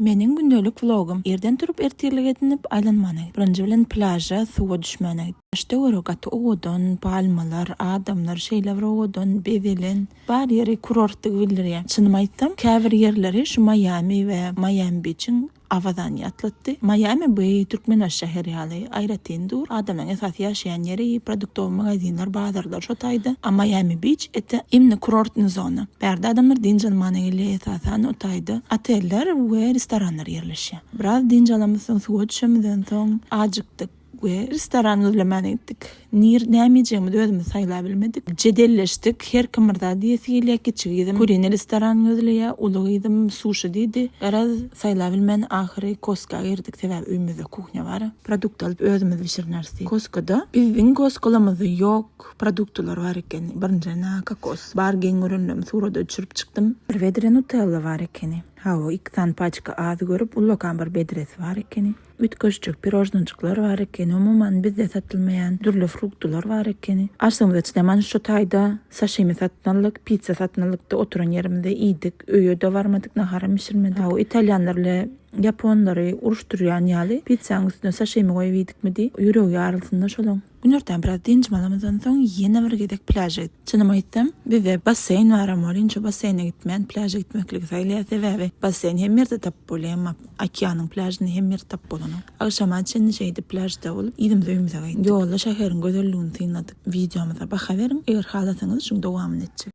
Meniň gündelik vlogym. Irden turup ertirlik edinip aýlanmana gitdik. Birinji bilen plaža suwa düşmäne gitdik. Daş-töweregi gaty owadan, palmalar, adamlar şeýle bir owadan, bezelen. Bar ýeri kurortdygy bildirýär. Çynymy aýtsam, käbir ýerleri şu Maýami we Maýami Biçiň Awazany ýatlatdy. Maýami bu Türkmenbaşy şäheri ýaly aýratyn dur. Adamlaryň esasy ýaşaýan ýeri, produktowy magazinler, bazarlar şo taýda. A Maýami Biç ete imni kurortnyý zona. Bärde adamlar dynç almana gelýär esasan o taýda oteller we restoranlar ýerleşýär. Biraz dynç alamyzsoň suwa düşemizden soň ajykdyk. We restoran gözlemäne gitdik. Nir näme iýjegimizi özümiz saýlabilmedik. Jedelleşdik. Her kim bir zat iýesi gelýär. Kiçi gyzym kurine restoran gözleýär, uly gyzym suşi diýdi. Garaz, saýlabilmän ahyry Koska girdik. Sebäbi öýümizde kuhnýa bar. Produkt alyp özümiz bişirineris diýip. Koskada biziň koskalamyzda ýok produktylar bar eken. Birinjiden-ä kokos bar geň görenlerimi surata düşürip çykdym. Bir bedre nutella bar ekeni. Hawa, iki sany paçka az görüp, ullakan bir bedresi bar ekeni. Üýtgeşjik pirožnyjyklar bar ekeni, umuman bizde satylmaýan dürli fruktylar bar ekeni. Açlygymyza çydaman şu taýda saşimi satyn aldyk, pitsa satyn aldykda oturan ýerimizde iýdik. Öýe-de barmadyk, naharam bişirmedik. Hawa, italýanlar bile ýaponlary uruşdyrýan ýaly pitsanyň üstüne saşimi goýup iýdikmi diý, ýüregi ýarylsyn-da şolaň. Günortan biraz dynjymy alamyzdan soň ýene bir gezek plýaža gitdik. Çynymy aýtsam, bizde basseýn baram welin şo basseýne gitmän, plýaža gitmekligi saýlaýas. Sebäbi basseýn hemme ýerde tapyp bolýar, emma okeanyň plýažyny hemme ýerde tapyp bolanok. Agşama çenli şeýdip plýažda bolup, yzymyza öýümize gaýtdyk. Ýolda şäheriň gözelligini synladyk. Wideomyza baha beriň, eger halasaňyz şuň dowamyny etjek.